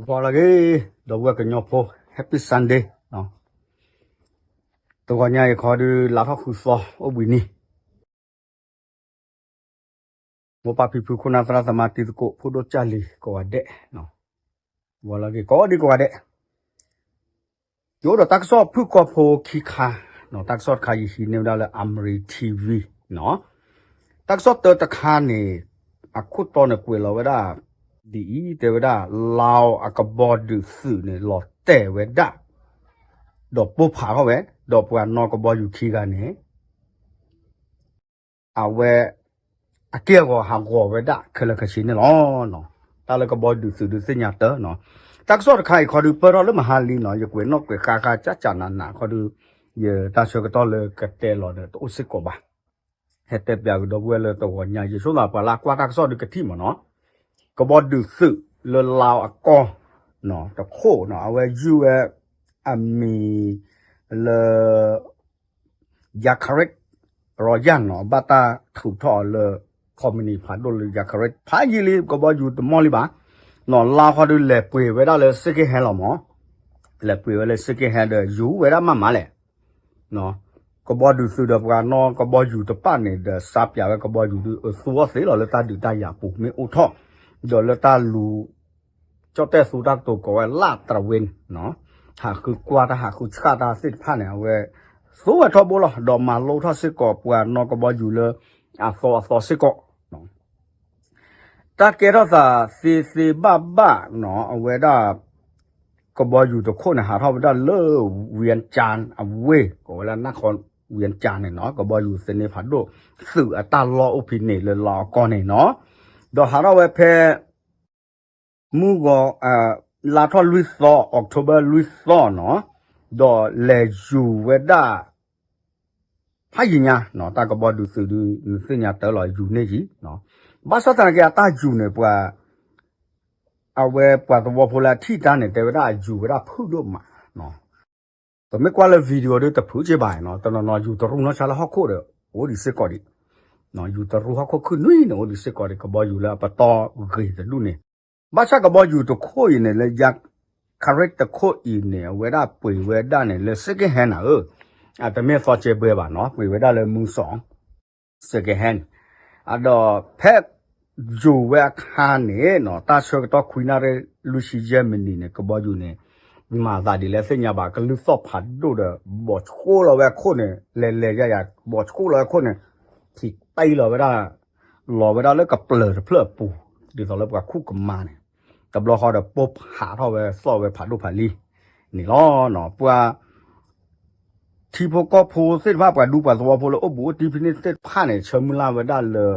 ဂီၤလၢအဂ့ၤ, ဒီပုၢ်ဝဲၢ်ကညီဖိ, Happy Sunday. တဂီၤညါအံၤခီဒုး လါထီၣ်ဃုသီ အိၣ်ဘှံးနံၤ မိၢ်ပၢ်ဖံဖု ခိၣ်နၢ်သရၣ်သမါ တံၤသကိး ဖိဒိၣ်ကၢ်လံၤ ကိးဂၤဒဲး, ဂီၤလၢအဂ့ၤ ကိးဒံကိးဂၤဒဲး. ယအိၣ်ဒီးတၢ်ကစီၣ်ဖုၣ်ကိာ်ဖိခံခါ, တၢ်ကစီၣ်တခါ ယဟံးန့ၢ်ဝဲဒၣ်လၢ Amri TV နီၤ. တၢ်ကစီၣ်တၢတခါန့ၣ် အခိၣ်တီန့ၣ်ကွဲးလီၤဝဲဒၣ် ဒ်အံၤ, တဲဝဲဒၣ် လါအကဘီဒုးသုးန့ၣ် လီၤတဲာ်ဝဲဒၣ် ဒီးပိၢ်ဖးထီၣ်ဝဲ, ဒီးပှၤနီၢ်ကဘီယူၤခံဂၤန့ၣ် အဝဲ အက့ၢ်အဂီၤဟးဂီၤဝဲဒၣ်ခဲလၢာ်ခဲဆ့န့ၣ်လီၤ. တၢ်လၢကဘီဒုးသုးဒုးသ့ၣ်ညါတၢ်နီၤ. တၢ်ကစီၣ်တခါအံၤခီဒုး ပၢၢ်ထီၣ်လၢမဟါလံနီၤ, ယကွဲးနီၣ်ကွဲးဃါဃါ ကၠၣ်ကၠၣ်နးနးခီဒုး ယတၢ်ဆၢကတီၢ်လၢကတဲလီၤဒီးတအိၣ်စ့ၢ်ကီးဘၣ်. ဟဲတဲပျးကဒီပုၢ်ဝဲၢ်လၢတဂီၤညါ ယဆိသးပှၤလၢကွၢ်တၢ်ကစီၣ်ဒုးကထံၣ်မးနီၤ. ကဘီဒုးသုးလၢလါအကီၢ် တခိၣ်နီၤ, အဝဲယုၢ်ဝဲအမံၤလၢ ယၤခရ့း ရီယၢ်နီၤ, ဘၣ်တၢ်ထုးထီၣ်အီၤလၢ ခီမနံၤဖးဒိၣ်လၢယၤခရ့း ဖးယံာ်လံ ကဘီယူၤတမီၢ်လံဘၣ်နီၤ. လါခီဒုးလဲၤပှ့ၤဝဲဒၣ်လၢ second hand လီၤမး, လဲၤပှ့ၤဝဲလၢ second hand ဒီးယူၤဝဲဒၣ်မးမးလဲၣ် ကဘီဒုးသုးဒီးပှၤနီၢ်ကဘီယူၤတဖၣ်န့ၣ်ဒီး စါပၠးဝဲကဘီယူၤဒုး အသူအီၣ်သ့လီၤလၢတၢ်ဒုးတၢ်ယၤပူၤမ့ၢ်အိၣ်ထီၣ်, ဒီးလၢတၢ်လူၤ ကၠီၣ်တဲၣ်သူတၢ်ကတိၤကိးဝဲ လၢ်တရဝ့ နီၤ, ဟးဃုကွၢ်တၢ် ဟးဃုဆှၣ်တၢ်သ့ၣ်တဖၣ်န့ၣ် အဝဲသူဝဲထီဘိလီၤ, ဒီးမၤလိထီၣ်စ့ၢ်ကီးပှၤနီၢ်ကဘီယူၤလၢ အသီအသီစ့ၢ်ကီး တၢ်ကဲထီၣ်သးသ့သ့ဘၣ်ဘၣ်နီၤ, အဝဲဒၣ် ကဘီယူၤတခိၣ်န့ၣ် ဟးထီၣ်ဝဲဒၣ်လၢ ဝံကၠၣ်အဝ့ၢ် ကိးဝဲလၢနၢ်ခီ ဝံကၠၣ်န့ၣ်နီၤ, ကဘီယူၤသန့ဖးဒိၣ် သုးအတၢ်လီၢ်အိၣ်ဖဲန့ၣ်လၢလါအကီၢ်န့ၣ်နီၤ, ဒီးဟးထီၣ်ဝဲဖဲ မုၢ်ဂီၤ လါထီၣ်လွံၢ်သီ October လွံၢ်သီနီၤ, ဒီးလဲၤယူၤဝဲဒၣ် ဖးယံာ်ညါနီၤ, တၢ်ကဘီဒုးသုးဒုး နသ့ၣ်ညါတၢ်လီၤ ယူၤန့ၢ်ယံၤ, ဘၣ်ဆၣ်သနာ်က့အတၢ်ယူၤန့ၣ် ပှၤ အဝဲပှၤသဝီဖိလၢအထံၣ်တၢ်န့ၣ် တဲဝဲဒၣ်အယူၤဝဲဒၣ်ဖုၣ်ဒိၣ်မးနီၤ, ပမ့ၢ်ကွၢ်လၢ video ဒုးတဖုၣ်က့ဘၣ်နီၤ, တနီၤနီၤယူၤတရူၢ်နီၢ်ဆါလၢဟီၣ်ခိၣ်ဒီး အိၣ်ဒံးစ့ၢ်ကီးဒံး, ယူၤတရူၢ်ဟီၣ်ခိၣ်ခုၣ်နွံန့ၣ် အိၣ်ဒံးစ့ၢ်ကီးဒံး ကဘီယူၤလၢအပတီၢ်ဂ့ၤတဒူၣ်န့ၣ်, ဘၣ်ဆၣ်ကဘီယူၤတခိၣ်အံၤန့ၣ် လၢယၤခရ့းတခိၣ်အံၤန့ၣ် အဝဲဒၣ်ပှ့ၤဝဲဒၣ်န့ၣ် လၢ second hand နၤဧၢ, အတမ့ၢ်သီကဲဘှဲဘၣ်နီၤ, ပှ့ၤဝဲဒၣ်လၢ မုၢ်စီၤ second hand, အဒီးဖဲ ယူၤဝဲအခါန့ၣ်နီၤ, တၢ်ဆၢကတီၢ်ခွံနၣ်ရံၣ်လွံၢ်ဆံယဲၢ်မံးနံးန့ၣ် ကဘီယူၤန့ၣ် မၤသးဒ်လဲၣ်သ့ၣ်ညါဘၣ်, ကလုၢ်သီၣ်ဖးဒိၣ်ဒီး ဘီးဆှိၣ်လီၤဝဲအခိၣ်န့ၣ် လဲၤလဲၤယၤယၤ ဘီးဆှိၣ်လီၤဝဲအခိၣ်န့ၣ် ထံၣ်တံၢ်လီၤဝဲဒၣ် လီၤဝဲဒၣ်လၢကပျၢၤတဖျၢၣ်အပူၤ, ဒ်သိးလၢပှၤခူၣ်ကမါန့ၣ်, တဘျီဃီဒီးပိၢ်ဖးထီၣ်ဝဲသီၣ်ဝဲဖးဒိၣ်ဖးလံန့ၣ်လီၤ. ပှၤ ထံဖိကီၢ်ဖိသ့ၣ်တဖၣ် ပှၤဒူပှၤသဝီဖိလၢအိၣ်ဘူးအိၣ်တံၢ်ဖဲန့ၣ်သ့ၣ်တဖၣ်န့ၣ် ဆၢမုၢ်လၢ်ဝဲဒၣ်လၢ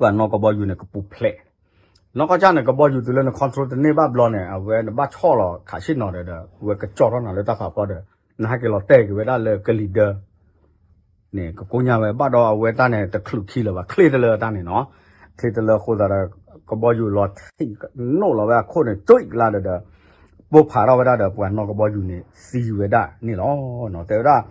ပှၤနီၢ်ကဘီယူၤန့ၣ် ကပူၤဖျဲး, နီၢ်ကီၢ်ကၢ်န့ၣ် ကဘီယူၤတုၤလၢန control တန့ၢ်ဘၣ်ဘျီန့ၣ် အဝဲနဘၣ်ဆီၣ်လီၤခးဆ့ၣ်နီၤဒီး ဝဲကကၠီၣ်ထီၣ်နၤလၢတၢ်ဖးဖီဒီး နဟဲက့ၤလီၤတဲာ်က့ၤဝဲဒၣ်လၢကလံၤဒၢ န့ၣ် ကကိညါဝဲ ဘၣ်ဒီးအဝဲတၢ်န့ၣ် တချုးခံလၢၤဘၣ် ချ့တလၢတၢ်န့ၣ်နီၤ, ချ့တလၢအဃိသတးဒီး ကဘီယူၤလီၤထံး နိၣ်လီၤဝဲအခိၣ်န့ၣ် ကၠိကလါဒီး ပိၢ်ဖးထီၣ်ဝဲဒၣ်ဒီး ပှၤနီၢ်ကဘီယူၤန့ၣ် သံဝဲဒၣ်န့ၣ်လီၤ. တဲဝဲဒၣ်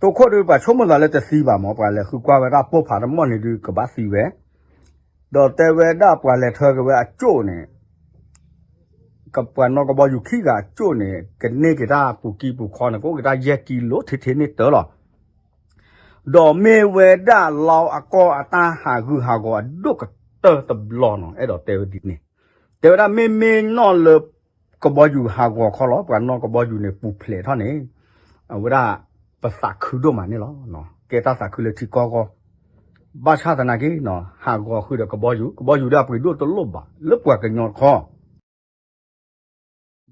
တိခိၣ်ဒုး ပှၤဆိကမိၣ်သးလၢတသံဘၣ်မး ပှၤလဲၤဃုကွၢ်ဝဲဒၣ်ပိၢ်ဖးတမီၢ်န့ၣ်ဒုး ကဘၣ်သံဝဲ ဒီးတဲဝဲဒၣ်ပှၤလဲၤထၢက့ၤဝဲအကၠိၣ်န့ၣ် ပှၤနီၢ်ကဘီယူၤခံဂၤအကၠိၣ်န့ၣ် ကန့ၢ်က့ၤတၢ်ပူၤကံပူၤခီန့ၣ် ကအိၣ်က့ၤတၢ်ယဲၢ်ကံလိထဲထဲန့ၣ်တၢ်လီၤ. ဒီးမ့ၢ်ဝဲဒၣ်လါအကီၢ်အတၢ်ဟးဂူာ်ဟးဂီၤအဒိၣ်ကတၢၢ်တဘျီနီၤ အဲၣ်ဒိးတဲဝဲဒ်န့ၣ်, တဲဝဲဒၣ်မ့မ့ၢ်နီၢ်လၢ ကဘီယူၤဟးဂီၤခီလီၤ ပှၤနီၢ်ကဘီယူၤန့ၣ် ပူၤဖျဲးထီၣ်န့ၣ် အဝဲဒၣ် ပသးခုဒိၣ်မးန့ၣ်လီၤ. ကဲတၢ်သးခုလၢထံကီၢ်ဂီၢ် ဘၣ်ဆၣ်သနာ်က့ ဟးဂီၤဃုာ်ဒီးကဘီယူၤ ကဘီယူၤဒီးအပှ့ၤဒိၣ်တလိၣ်ဘၣ် လၢပှၤကညီတခီ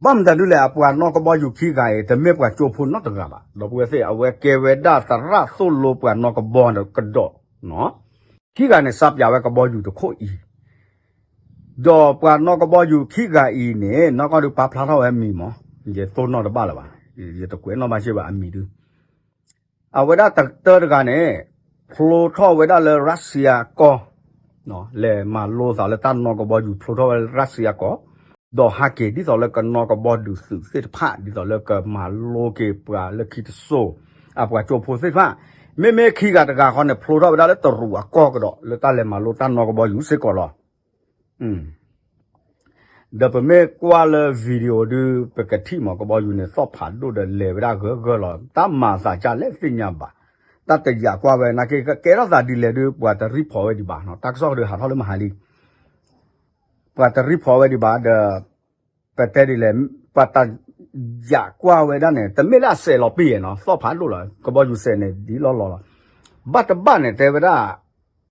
ဘၣ်မတၤဒ်လဲၣ် အပှၤနီၢ်ကဘီယူၤခံဂၤအံၤ တမ့ၢ်ပှၤကၠိဖိနီတဂၤဘၣ်. ဒီပုၢ်ဝဲၢ်သ့ၣ် အဝဲကဲဝဲဒၣ်သရၣ်သိၣ်လိပှၤနီၢ်ကဘီကဒီး ခံဂၤန့ၣ် စါပၠးဝဲကဘီယူၤတခိၣ်အံၤ, ဒီးပှၤနီၢ်ကဘီယူၤခံဂၤအံၤန့ၣ် နီၢ်ကီၢ်ဒုးပာ်ဖျါထီၣ်ဝဲအမံၤမး, ယသိၣ်နီၣ်တဘၣ်လၢၤဘၣ်, ယတကွဲးနီၣ်ဘၣ်စ့ၢ်ဘၣ်အမံၤဒုး အဝဲဒၣ်တၢတဂၤန့ၣ် ဖျိထီၣ်ဝဲဒၣ်လၢ Russia ကီၢ်, လဲၤမၤလိသးလၢတၢ်နီၢ်ကဘီယူၤ ဖျိထီၣ်ဝဲလၢ Russia ကီၢ်, ဒီးဟးက့ၤဒ်သိးလၢကနီၢ်ကဘီဒုးသုးသ့ၣ်တဖၣ် ဒ်သိးလၢကမၤလိက့ၤပှၤလၢခံတစိၤ အပှၤကၠိဖိသ့ၣ်တဖၣ်, မ့မ့ၢ်ခံဂၤတဂၤဃီန့ၣ် ဖျိထီၣ်ဝဲဒၣ်လၢတရူးအကီၢ်ကဒီး လၢတၢ်လဲၤမၤလိတၢ်နီၢ်ကဘီယူၤစ့ၢ်ကီးလီၤ. ဒီးပမ့ၢ်ကွၢ်လၢ video ဒုး ပကထံၣ်မး ကဘီယူၤန့ၣ် သီၣ်ဖးဒိၣ်ဒီးလဲၤဝဲဒၣ်ဂၢၢ်ဂၢၢ်လီၤ. တၢ်မၤသးဒ်လဲၣ်သ့ၣ်ညါဘၣ်. တၢ်တယာ်ကွၢ်ဝဲ နာ်က့ ကဲထီၣ်သးဒ်လဲၣ်ဒုး ပှၤတ report ဝဲဒံးဘၣ်နီၤ. တၢ်ကစီၣ်ဒုးဟးထီၣ်လၢမဟါလံ ပှၤတ report ဝဲဒံးဘၣ်ဒီး ပတဲဒ်လဲၣ် ပှၤတ ယာ်ကွၢ်ဝဲဒၣ်န့ၣ် တမ့ၢ်လၢအစဲးလီၤပ့ၢ်နီၤ, သီၣ်ဖးဒိၣ်လီၤ, ကဘီယူၤစဲးန့ၣ် ဒ်လီၢ်လီၢ်လီၤ. ဘၣ်တဘၣ်န့ၣ် တဲဝဲဒၣ်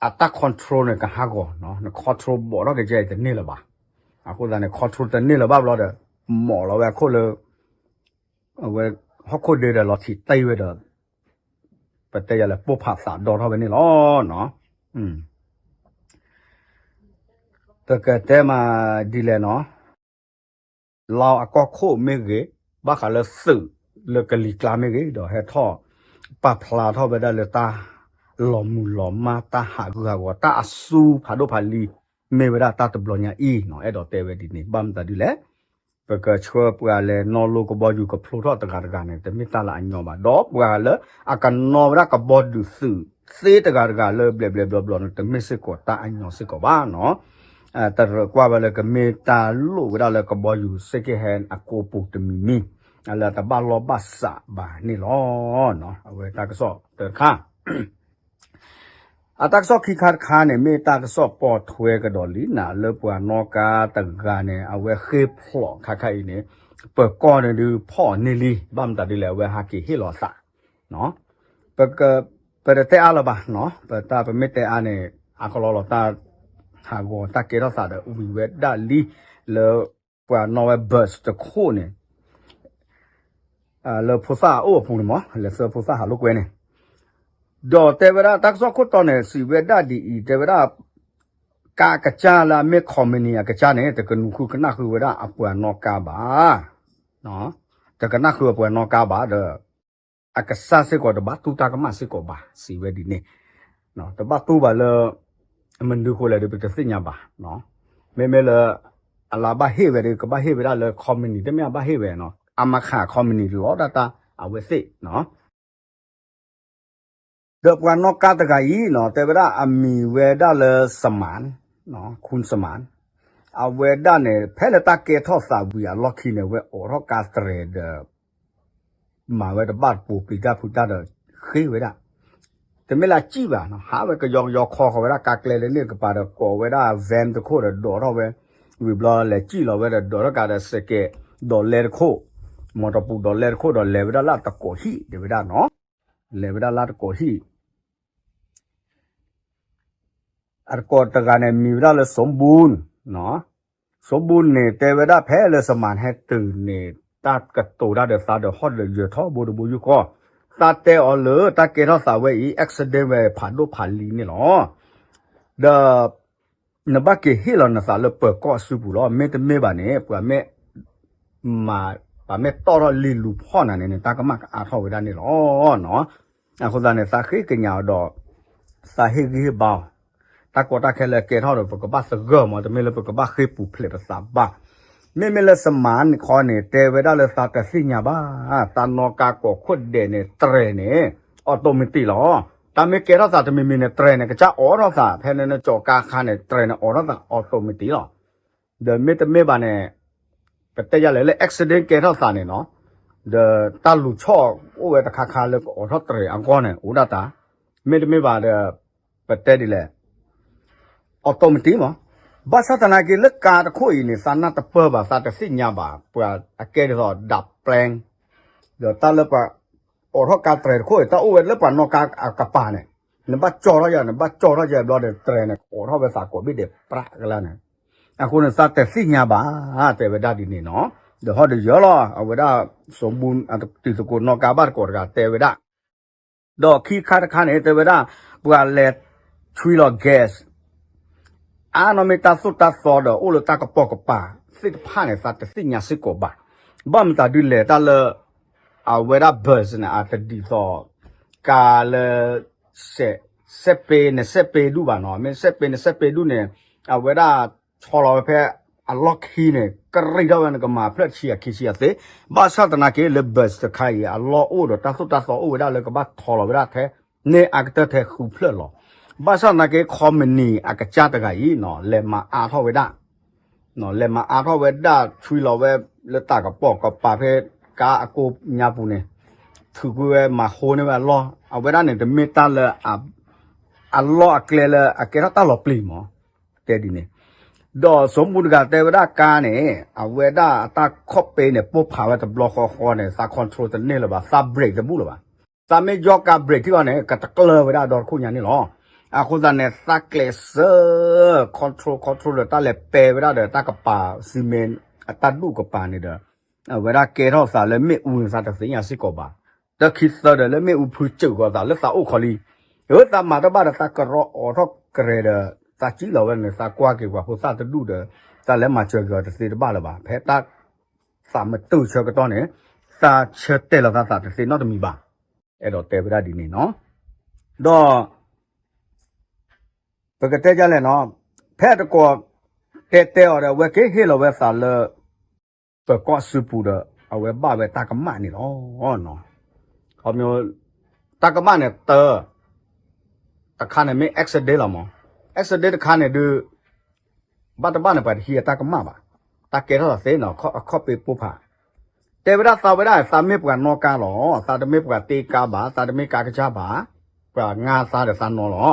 အတၢ် control န့ၣ် ကဟးဂီၤနီၤ, န control ဘီးထီၣ်က့ၤကဲအံၤတန့ၢ်လၢၤဘၣ်. အဃိသတးန့ၣ် control တန့ၢ်လၢၤဘၣ်ဘျီဒီး မိာ်လီၤဝဲအခိၣ်လၢ အဝဲ ဟီၣ်ခိၣ်ဒ့ဒီးလီၤထံးတံၢ်ဝဲဒီး ပတဲယၤလဲၣ် ပိၢ်ဖးသးဒီထီၣ်ဝဲန့ၣ်လီၤ. ပကတဲမးဒ်လဲၣ်နီၤ, လီအကီၢ်ခိၣ်မ့ၢ်ဂ့ၤ, ဘၣ်ဃးလၢသုးလၢကလံၤကျါမ့ၢ်ဂ့ၤ, ဒီးဟဲထီၣ်ပာ်ဖျါထီၣ်ဝဲဒၣ်လၢတၢ်လီၤမုၢ်လီၤမၢ် တၢ်ဟးဂူာ်ဟးဂီၤ တၢ်အစူဖးဒိၣ်ဖးလံၤ မ့ၢ်ဝဲဒၣ်တၢ်တဘျီညါအံၤနီၤ, အဲၣ်ဒိးတဲဝဲဒ်န့ၣ် ဘၣ်မတၤဒ်လဲၣ် ပကဆှၢပှၤလဲၤနီၣ်လိကဘီယူၤကဖျိထီၣ်တဂၤတဂၤန့ၣ် တမ့ၢ်တၢ်လၢအညီဘၣ်, ဒီးပှၤလၢအကနီၣ်ဝဲဒၣ်ကဘီယူၤသုးသ့တဂၤတဂၤလၢဘျဲးဘျဲးဘျီဘျီန့ၣ် တမ့ၢ်စ့ၢ်ကီးတၢ်အညီစ့ၢ်ကီးဘၣ်နီၤ. တရၢၢ်ကွၢ်ဝဲလၢကမ့ၢ်တၢ်လိၣ်ဝဲဒၣ်လၢကဘီယူၤ second hand အကိးပူၤတမံၤမံၤ, လၢတဘၣ်လီၢ်ဘၣ်စးဘၣ်န့ၣ်လီၤ. အဝဲတၢ်ကစီၣ်တၢတခါ အတၢ်ကစီၣ်ခံခါတခါန့ၣ် မ့ၢ်တၢ်ကစီၣ်ပိာ်ထွဲကဒီးလံနၤလၢပှၤနီၣ်ကါတဂၤန့ၣ် အဝဲဃ့ဖျိးခါခါအံၤန့ၣ် ပၢၤကီၢ်န့ၣ်ဒုးဖီၣ်န့ၢ်လံ, ဘၣ်မတၤဒ်လဲၣ် အဝဲဟးက့ၤဟ့ၣ်လီၤအသး ပ ပတတဲအါလၢၤဘၣ်နီၤ, ပတၢ်ပမ့ၢ်တဲအါန့ၣ် အကလီလီၤတၢ်ဟးဂီၤတၢ်ကဲထီၣ်သးဒီးဝံၤဝဲဒၣ်လံ လၢပှၤနီၣ်ဝဲ bus တခိၣ်န့ၣ် လၢဖိသၣ်အအိၣ်အပူၤန့ၣ်မး လဲၤဆှၢဖိသၣ်ဟးလိာ်ကွဲန့ၣ်, ဒီးတဲဝဲဒၣ်တၢ်ကစီၣ်ခိၣ်တီန့ၣ် စံးဝဲဒၣ်ဒ်အံၤ တဲဝဲဒၣ် ကါကစၢ်လၢအမ့ၢ် company အကစၢ်န့ၣ် တကနူၤဃုကနၣ်ဃုာ်ဝဲဒၣ်အပှၤနီၣ်ကါဘၣ်, တကနၣ်ဃုာ်အပှၤနီၣ်ကါဘၣ်ဒီး အကစၢ်စ့ၢ်ကီးတဘၣ်တူၢ်တၢ်ကမၣ်စ့ၢ်ကီးဘၣ် စံးဝဲဒ်န့ၣ်, တဘၣ်တူၢ်ဘၣ်လၢ မနုၤဃိလဲၣ်ဒီး ပတသ့ၣ်ညါဘၣ်, မ့မ့ၢ်လၢ အလၢဘၣ်ဟ့ၣ်ဝဲဒီး ကဘၣ်ဟ့ၣ်ဝဲဒၣ်လၢ company တမ့ၢ်အဘၣ်ဟ့ၣ်ဝဲနီၤ, အမၤခး company လီၤဒၣ်တၢ်အဝဲသ့ၣ်နီၤ ဒီးပှၤနီၣ်ကါတဂၤအံၤနီၤ တဲဝဲဒၣ်အမံၤဝဲဒၣ်လၢ စမၣ်, ခူစမၣ်, အဝဲဒၣ်န့ၣ် ဖဲလၢတၢ်ကဲထီၣ်သးဝံၤအလီၢ်ခံန့ၣ် အဝဲအိးထီၣ်ကါတြဲၤဒီး မၤဝဲတဘၣ်တပူၤ ပျံၤတၢ်ဖုးတၢ်ဒီး ဃ့ဝဲဒၣ်, တမ့ၢ်လၢအစံၣ်ဘၣ်နီၤ, ဟးဝဲကယီကယီခီဃီၤဝဲဒၣ်ကါကျဲလၢန့ၣ်တကပၤဒီး ကိးဝဲဒၣ် van တခိၣ်ဒီးဒိးထီၣ်ဝဲ, ဝံၤဘျီလဲၤစံၣ်လီၤဝဲဒီးဒိးထီၣ်ကါဒီး စဲးကဲး ဒိးလဲတခိၣ်, မီၤတပူၤဒိးလဲတခိၣ်ဒီးလဲၤဝဲဒၣ်လၢအတကိးဟံၣ် တဲဝဲဒၣ်နီၤ, လဲၤဝဲဒၣ်လၢအတကိးဟံၣ် အတကိးတဂၤန့ၣ် မံၤဝဲဒၣ်လၢ စူဘူၣ်, စူဘူၣ်န့ၣ် တဲဝဲဒၣ်ဖဲလၢစမၣ်ဟဲတုၤန့ၣ် တၢ်ကတိၤတၢ်ဒီးသးဒီးဟီၣ်ဒီးယၢၤထီဘိတဘိယူၢ်ဃီ, သးတဲအီၤလၢတၢ်ကဲထီၣ်သးဝဲအံၤ accident ဝဲဖးဒိၣ်ဖးလံၤန့ၣ်လီၤ. ဒီး နဘၣ်က့ၤဟ့ၣ်လီၤနသးလၢပၢၤကီၢ်အစုပူၤလီၤ. မ့တမ့ၢ်ဘၣ်န့ၣ် ပှၤမ့ၢ် မၤ ပှၤမ့ၢ်တီၣ်ထီၣ်လံာ်လူၤဖီၣ်နၤန့ၣ်န့ၣ် တၢ်ကမၣ်ကအါထီၣ်ဝဲဒၣ်န့ၣ်လီၤ. အဃိသတးန့ၣ် သးဃ့ကညးအီၤဒီး သးဟ့ၣ်ဂံၢ်ဟ့ၣ်ဘါအီၤ, တၢ်ကီတၢ်ခဲလၢကဲထီၣ်ဒီး ပကဘၣ်သဂၢၢ်မး တမ့ၢ်လၢပကဘၣ်ဃ့ပူၤဖျဲးပသးဘၣ်. မ့မ့ၢ်လၢစမၣ်န့ၣ်ခီန့ၣ် တဲဝဲဒၣ်လၢသးတသ့ၣ်ညါဘၣ်, သးနီၣ်ကါကိးခိၣ်ဒဲးန့ၣ် တြဲၤန့ၣ် automatic လီၤ. တၢ်မ့ၢ်ကဲထီၣ်သးတမံၤမံၤန့ၣ် တြဲၤန့ၣ် ကစၢ်အိးထီၣ်သး ဖဲန့ၣ်နကၠီၤကါခါန့ၣ် တြဲၤန့ၣ် အိးထီၣ်သး automatic လီၤ. ဒီးမ့တမ့ၢ်ဘၣ်န့ၣ် ပတဲယၤလဲၣ်လၢ accident ကဲထီၣ်သးန့ၣ်နီၤ, ဒီးတၢ်လူၤဆီၣ်အိၣ်ဝဲတခါခါလၢကအိးထီၣ်တြဲၤအဂီၢ်န့ၣ် အိၣ်ဒၣ်တၢ်, မ့တမ့ၢ်ဘၣ်ဒီး ပတဲဒ်လဲၣ် automatic မး, ဘၣ်ဆၣ်သနာ်က့လၢကါတခိၣ်အံၤန့ၣ် သးနၢ်တပၢၢ်ဘၣ် သးတသ့ၣ်ညါဘၣ် ပှၤအကဲဒ်သိး ဒါပျဲၢ် ဒီးတၢ်လၢပှၤအိးထီၣ်ကါတြဲၤတခိၣ်အံၤ တၢ်အိၣ်ဝဲလၢပှၤနီၣ်ကါအကပၤန့ၣ်, နဘၣ်ကၠီထီၣ်ယၤ နဘၣ်ကၠီထီၣ်ယၤဘျီဒီး တြဲၤန့ၣ် အိးထီၣ်ဝဲသးကိးဘ့ၣ်ဒဲးပြးကလါန့ၣ်, အဃိန့ၣ် သးတသ့ၣ်ညါဘၣ် တဲဝဲဒၣ်ဒ်န့ၣ်နီၤ, ဒီးဟီၣ်ဒီးယၢၤလီၤ အဝဲဒၣ် စူဘူၣ် တံၤသကိးနီၣ်ကါဘၣ်တကိးတဂၤတဲဝဲဒၣ် ဒီးခံခါတခါန့ၣ် တဲဝဲဒၣ် ပှၤလဲၤဆွံလီၤ gas အါနီၢ်မ့ၢ်တၢ်သိၣ်တၢ်သီဒီးအိၣ်လၢတၢ်ကပိာ်ကပၤသ့ၣ်တဖၣ်န့ၣ် သးတသ့ၣ်ညါစ့ၢ်ကီးဘၣ်. ဘၣ်မတၤဒုးလဲၣ်တၢ်လၢ အဝဲဒၣ် bus န့ၣ် အတဒ်သိး ကါလၢ စဲးပ့ နစဲးပ့ဒူၣ်ဘၣ်နီၤ, မ့ၢ်စဲးပ့ နစဲးပ့ဒူၣ်န့ၣ် အဝဲဒၣ်ဆီလီၤဝဲဖဲအလီၢ်ခံန့ၣ် ကရံၣ်ထီၣ်ဝဲနကမၤဖျၢၣ်ဆံးအခံဆံးအသ့, ဘၣ်ဆၣ်သနာ်က့လၢ bus တခါအံၤ အလီၢ်အိၣ်ဒီးတၢ်သိၣ်တၢ်သီအိၣ်ဝဲဒၣ်လၢကဘၣ်ထီလီၤဝဲဒၣ်ထဲ န့ၢ်အကတၢၢ်ထဲဃုဖျၢၣ်လီၤ. ဘၣ်ဆၣ်သနာ်က့ ခီမနံၤအကစၢ်တဂၤအံၤနီၤ လဲၤမၤအါထီၣ်ဝဲဒၣ် လဲၤမၤအါထီၣ်ဝဲဒၣ် ဆွံလီၤဝဲလၢတၢ်ကပိာ်ကပၤဖဲကါအကိးညါပူၤန့ၣ် ထုးကွံာ်ဝဲမၤဃိန့ၢ်ဝဲအလီၢ် အဝဲဒၣ်န့ၣ် တမ့ၢ်တၢ်လၢ အလီၢ်အကျဲလၢအကဲထီၣ်တၢ်လီၤပျံၤမး တဲဒ်န့ၣ် ဒီးစီၤဘူၣ်တဂၤတဲဝဲဒၣ်ကါန့ၣ် အဝဲဒၣ်အတၢ်ခီၣ်ပဲန့ၣ် ပိၢ်ဖးဝဲတဘျီဃီဃီန့ၣ် သး control တန့ၢ်လၢၤဘၣ် သး brake တဘူၣ်လၢၤဘၣ် သးမ့ၢ်ယီၢ်ကါ brake ထံၣ်အီၤန့ၣ် ကတကျၢၤဝဲဒၣ်ဒီတခိၣ်ညါန့ၣ်လီၤ. အဃိသတးန့ၣ် သးကျဲးစၢး control control ဒီးတၢ်လဲၤပဲဝဲဒၣ်ဒီးတၢ်ကပၤ စံမ့ၣ် အတၢ်ဒူၣ်ကပၤန့ၣ်ဒီး အဝဲဒၣ်ကဲထီၣ်သးလၢမ့ၣ်အူန့ၣ် သးတသ့ၣ်ညါစ့ၢ်ကီးဘၣ်. တၢ်ခံသၢဒီးလၢမ့ၣ်အူဖုစၢၣ်ကီးသးလၢသးအိၣ်ခီလံ. အၢသးမၤတဘၣ်ဒီးသးကရီအီၤထီၣ်ကရဲၤဒီး သးစံၣ်လီၤဝဲန့ၣ် သးကွၢ်က့ၤပှၤဖိသၣ်တဒူၣ်ဒီး သးလဲၤမၤစၢၤက့ၤအီၤတသ့တဘၣ်လၢၤဘၣ်. ဖဲတၢ်သးမတုာ်ဆၢကတီၢ်န့ၣ် သးဆၢတဲာ်လီၤသးသးတသ့နီတမံၤဘၣ်. အဲၣ်ဒိးတဲဝဲဒၣ်ဒ်န့ၣ်နီၤ. ဒီး ပကတဲဒ်လဲၣ်နီၤ, ဖဲအတကိး တဲတဲအီၤဒီး အဝဲက့ၤဟ့ၣ်လီၤဝဲသးလၢ ပၢၤကီၢ်စုပူၤဒီး အဝဲဘၣ်ဝဲတၢ်ကမၣ်န့ၣ်လီၤ. ခီ တၢ်ကမၣ်န့ၣ်တၢ် တခါန့ၣ်မ့ၢ် accident လီၤမး, accident တခါန့ၣ်ဒုး ဘၣ်တဘၣ်န့ၣ် ပှၤတဟံးအတၢ်ကမၣ်ဘၣ်, တၢ်ကဲထီၣ်သးသ့နီၤ အခီၣ်ပ့ပိၢ်ဖး, တဲဝဲဒၣ်သးဝဲဒၣ် သးမ့ၢ်ပှၤနီၣ်ကါလီၤ, သးတမ့ၢ်ပှၤတ့ကါဘၣ်, သးတမ့ၢ်ကါကစၢ်ဘၣ်, ပှၤငါသးဒီးသးနီၤလီၤ.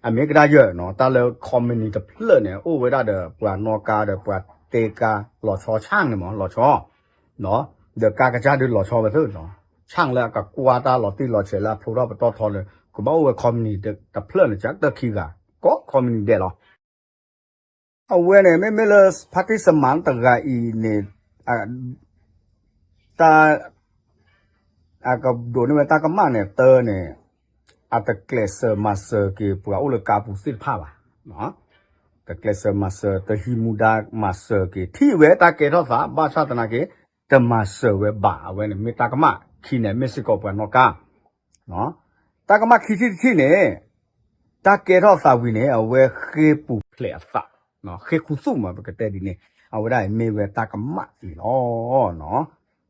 အမ့ၢ်ကဒါယၢ်နီၤ တၢ်လၢ company တဖျၢၣ်န့ၣ် အိၣ်ဝဲဒၣ်ဒီး ပှၤနီၣ်ကါဒီးပှၤတ့ကါ လီၤဆီ ဆၣ်န့ၣ်မး လီၤဆီ ဒီးကါကစၢ်ဒုးလီၤဆီဝဲသ့ၣ်နီၤ, ဆၣ်လၢအကကွၢ်တၢ်လီၤတံၢ်လီၤဆဲးလၢအဖျိထီၣ်ပတီၢ်ထီန့ၣ် ကဘၣ်အိၣ်ဝဲ company တဖျၢၣ်န့ၣ် ကတၢၢ်ခံဂၤ ကိး company ဒဲးလီၤ. အဝဲန့ၣ် မ့မ့ၢ်လၢ ဖါတံၢ်စမၣ်တဂၤအံၤန့ၣ် တၢ် အကဒိးန့ၢ်ဝဲတၢ်ကမၣ်န့ၣ် တၢ်န့ၣ် အတကျဲးစၢးမၤစၢၤက့ၤပှၤအိၣ်လၢကါပူၤသ့ၣ်တဖၣ်ဘၣ်, တကျဲးစၢးမၤစၢၤ တဟံးမူဒါမၤစၢၤက့ၤ ထံၣ်ဝဲတၢ်ကဲထီၣ်သး ဘၣ်ဆၣ်သနာ်က့ တမၤစၢၤဝဲဘၣ်. အဝဲန့ၣ်မ့ၢ်တၢ်ကမၣ်ခံန့ၣ် မ့ၢ်စ့ၢ်ကီးပှၤနီၣ်ကါ တၢ်ကမၣ်ခံထံၣ်တထံၣ်န့ၣ် တၢ်ကဲထီၣ်သးဝံၤန့ၣ် အဝဲဃ့ပူၤဖျဲးအသး, ဃ့ခူသူၣ်မး ပကတဲဒ်န့ၣ် အဝဲဒၣ်အံၤမ့ၢ်ဝဲတၢ်ကမၣ်အံၤလီၤ.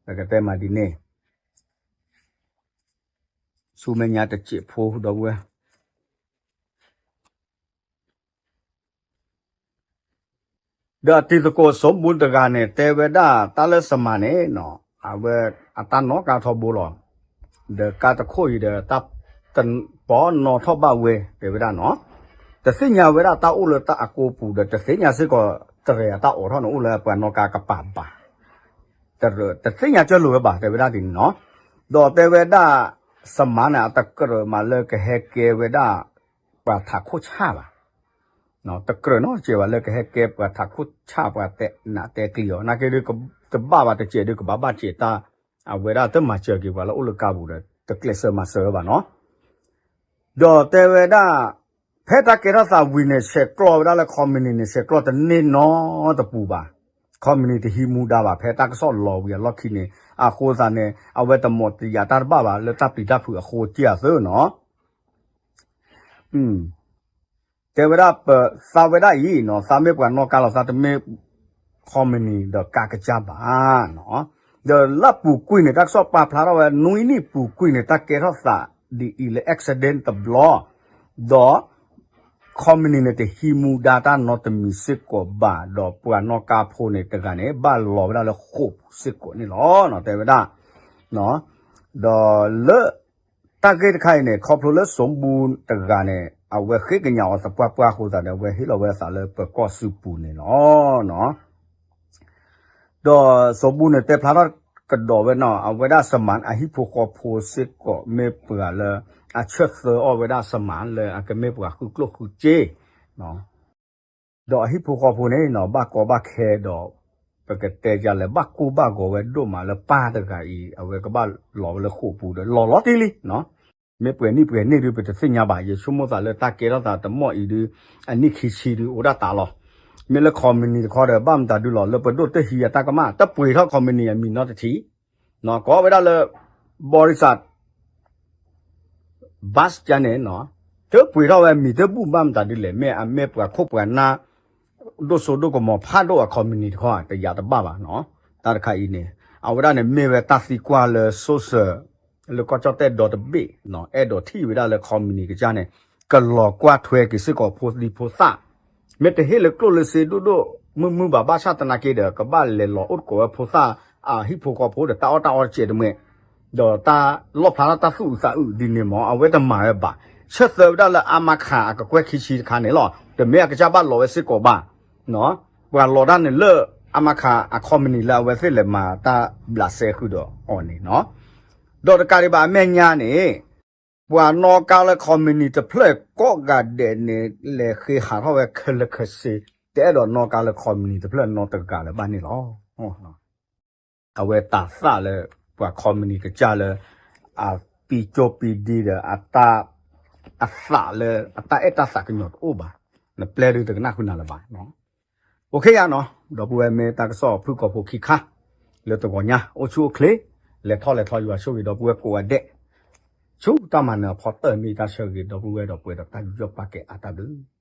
ပကတဲမးဒ်န့ၣ် ဆူမဲာ်ညါတစဲးဖိဒီပုၢ်ဝဲၢ် ဒီးတံၤသကိးစီၤဘူၣ်တဂၤန့ၣ် တဲဝဲဒၣ်တၢ်လၢစမၤန့ၣ်နီၤ အဝဲအတၢ်နီၣ်ကါထီဘိလီၤ. ဒီးကါတခိၣ်အံၤဒီး တၢ်ပီနီၣ်ထီၣ်ဘၣ်ဝဲ တဲဝဲဒၣ်နီၤ, တသ့ၣ်ညါဝဲဒၣ်တၢ်အိၣ်လၢတၢ်အကိပူၤဒီး တသ့ၣ်ညါစ့ၢ်ကီး တရဲၣ်အတၢ်အိးထီၣ်န့ၣ် အိၣ်လၢပှၤနီၣ်ကါကပၤဘၣ် တသ့ၣ်ညါကၢၢ်လိာ်ဝဲဘၣ် တဲဝဲဒၣ်ဒ်န့ၣ်နီၤ. ဒီးတဲဝဲဒၣ် စမၤန့ၣ် အတကြၢးမးလၢကဟဲကဲဝဲဒၣ် ပှၤထးခိၣ်ဆၣ်ဘၣ်, တကြၢးနီတစဲးဘၣ်လၢကဟဲကဲပှၤထးခိၣ်ဆၣ် ပှၤတဲနးတဲကျံၤအီၤ နာ်က့ဒုး တဘၣ်ဘၣ်တစဲးဒုး ကဘၣ်ဘၣ်စဲးတၢ် အဝဲဒၣ်တမၤစၢၤက့ၤပှၤလၢအိၣ်လၢကါပူၤဒီး တကျဲးစၢးမၤစၢၤဝဲဘၣ်နီၤ. ဒီးတဲဝဲဒၣ် ဖဲတၢ်ကဲထီၣ်သးဝံၤန့ၣ် ဆဲးကျိးဝဲဒၣ်လၢ company န့ၣ် ဆဲးကျိးတန့ၢ်နီတပူၤဘၣ်, company တဟံးမူဒါဘၣ် ဖဲတၢ်ကစီၣ်လီၤဝံၤအလီၢ်ခံန့ၣ် အဃိသတးန့ၣ် အဝဲတမီၣ်တယာ်တၢ်တဘၣ်ဘၣ် လၢတၢ်ပျံၤတၢ်ဖုးအဃိက့ၢ်အသးနီၤ. တဲဝဲဒၣ်ပသးဝဲဒၣ်အံၤနီၤ သးမ့ၢ်ပှၤနီၣ်ကါလီၤ သးတမ့ၢ် company ဒီးကါကစၢ်ဘၣ်နီၤ. ဒီးလၢပူၤကွံာ်န့ၣ် တၢ်ကစီၣ်ပာ်ဖျါထီၣ်ဝဲ နွံနံၣ်ပူၤကွံာ်န့ၣ် တၢ်ကဲထီၣ်သးဒ်အံၤလၢ accident တဘျီ ဒီး company န့ၣ် တဟံးမူဒါတၢ်နီတမံၤစ့ၢ်ကီးဘၣ် ဒီးပှၤနီၣ်ကါဖိန့ၣ်တဂၤန့ၣ် ဘၣ်လီၤဝဲဒၣ်လၢဃိာ်ပူၤစ့ၢ်ကီးန့ၣ်လီၤ တဲဝဲဒၣ် ဒီးလၢ တၢ်ဂ့ၢ်တခါအံၤန့ၣ် ခီဖျိလၢစီၤဘူတဂၤန့ၣ် အဝဲဃ့ကညးအီၤသပှၢ်ပှၢ်အဃိသတးန့ၣ် အဝဲဟ့ၣ်လီၤဝဲအသးလၢပၢၤကီၢ်စုပူၤန့ၣ်လီၤ. ဒီးစီၤဘူန့ၣ် တဲဖျါထီၣ်ကဒီးဝဲနီၤ အဝဲဒၣ်စမၤအဟံၣ်ဖိဃီဖိစ့ၢ်ကီး မ့ၢ်ပှၤလၢ အဆၢသၢအီၣ်ဝဲဒၣ်စမၤလၢအကမ့ၢ်ပှၤဃုကျိၣ်ဃုစ့ ဒီးအဟံၣ်ဖိဃီဖိန့ၣ်နီၤ ဘၣ်ကီဘၣ်ခဲဒီး ပကတဲယၤလဲၣ် ဘၣ်ကိၢ်ဘၣ်ဂီၤဝဲဒိၣ်မးလၢပၢ်တဂၤအံၤ အဝဲကဘၣ်လီၤဝဲလၢဃိာ်ပူၤဒီး လီၤလီၤတံၢ်လံနီၤ. မ့ၢ်ပှဲၤနံၣ်ပှဲၤနံၣ်ဒုး ပတသ့ၣ်ညါဘၣ် ယဆိကမိၣ်သးလၢတၢ်ကဲထီၣ်သးတမီၢ်အံၤဒုး အနံၣ်ခံဆံဒုး အိၣ်ဒၣ်တၢ်လီၤ. မ့ၢ်လၢ company တခီဒီး ဘၣ်မတၤဒုးလီၤ လၢပဒိၣ်တဟံးအတၢ်ကမၣ် တပှ့ၤထီၣ် company အမံၤနီတထံး ကိးဝဲဒၣ်လၢ ဘီရံစး ဘၣ်စကၢန့ၣ်နီၤ တပှ့ၤထီၣ်ဝဲမံၤတဘူၣ်ဘၣ်မတၤဒ်လဲၣ် မ့ၢ်အမ့ၢ်ပှၤခိၣ်ပှၤနၢ် ဒိၣ်စိဒိၣ်ကမီၤဖးဒိၣ်အ company တခီ တယာ်တဘၣ်ဘၣ်နီၤ. တၢ်တခါအံၤန့ၣ် အဝဲဒၣ်န့ၣ်မ့ၢ်ဝဲတၢ်သံကွၢ်လၢ social လၢကီၢ်ကၠီၣ်တဲၣ်ဒီတဘ့ၣ် အဲၣ်ဒိးထံၣ်ဝဲဒၣ်လၢ company ကစၢ်န့ၣ် ကလီၤကွၢ်ထွဲက့ၤစ့ၢ်ကီးဖိသံဖိသၣ် မ့ၢ်တဟ့ၣ်လၢကျိၣ်လၢစ့ဒိၣ်ဒိၣ် မုာ်မုာ်ဘၣ်ဘၣ်ဆၣ်သနာ်က့ဒီး ကဘၣ်လဲၤလီၤအိၣ်သကိးဝဲဖိသၣ်အဟံၣ်ဖိဃီဖိဒီး တၢ်အီၣ်တၢ်အီတစဲးတမှဲ ဒီးတၢ်လီၣ်ဖျါထီၣ်တၢ်သူၣ်အုးသးအုးဒ်န့ၣ်မ့ၢ် အဝဲတမၤဝဲဘၣ်. ဆၢသၢဝဲဒၣ်လၢ အါမးခး အကကွဲၢ်ခံဆံတခါန့ၣ်လီၤ. တမ့ၢ်အကစၢ်ဘၣ်လီၤဝဲစ့ၢ်ကီးဘၣ်. ပှၤလီၤတၢ်န့ၣ်လၢ အါမးခး အ company လၢအဝဲသ့ၣ်လဲၤမၤတၢ်ဘျးစဲဃုာ်ဒီးအီၤန့ၣ်နီၤ. ဒီးတကးဒံးဘၣ် အမဲာ်ညါန့ၣ် ပှၤနီၣ်ကါလၢ company တဖျၢၣ်ကိးဂၤဒဲးန့ၣ် လဲၤဃ့ဟးထီၣ်ဝဲခဲလၢာ်ခဲဆ့, တအဲၣ်ဒိးနီၣ်ကါလၢ company တဖျၢၣ်နီတဂၤလၢၤဘၣ်န့ၣ်လီၤ. အဝဲတၢ်သၣ်လၢ ပှၤ company ကစၢ်လၢ အပံကၠိပံဒ့ဒီး အသးလၢ အတၢ်အဲၣ်တၢ်သးကညီၤတအိၣ်ဘၣ်. နပျဲဒုတကနၣ်ဃုာ်နၤလၢၤဘၣ်. အိၣ်ခ့ယါနီၤ, ဒီပုၢ်ဝဲၢ်မ့ၢ်တၢ်ကစီၣ်ဖုၣ်ကိာ်ဖိခံခါ လၢတဂီၤညါ အိၣ်ဆူၣ်အိၣ်ချ့, လဲၤထီၣ်လဲၤထီ ယွၤဆိၣ်ဂ့ၤဒီပုၢ်ဝဲၢ်ကိးဂၤဒဲး, ဆူတၢ်မၤနၢၤအဖီတၢၢ်မ့ၢ်တၢ်ဆၢဂ့ၤ ဒီပုၢ်ဝဲၢ်ဒီးပှဲၤဒီးတၢ်ယူးယီၣ်ပာ်ကဲအါတၢ်ဘျုး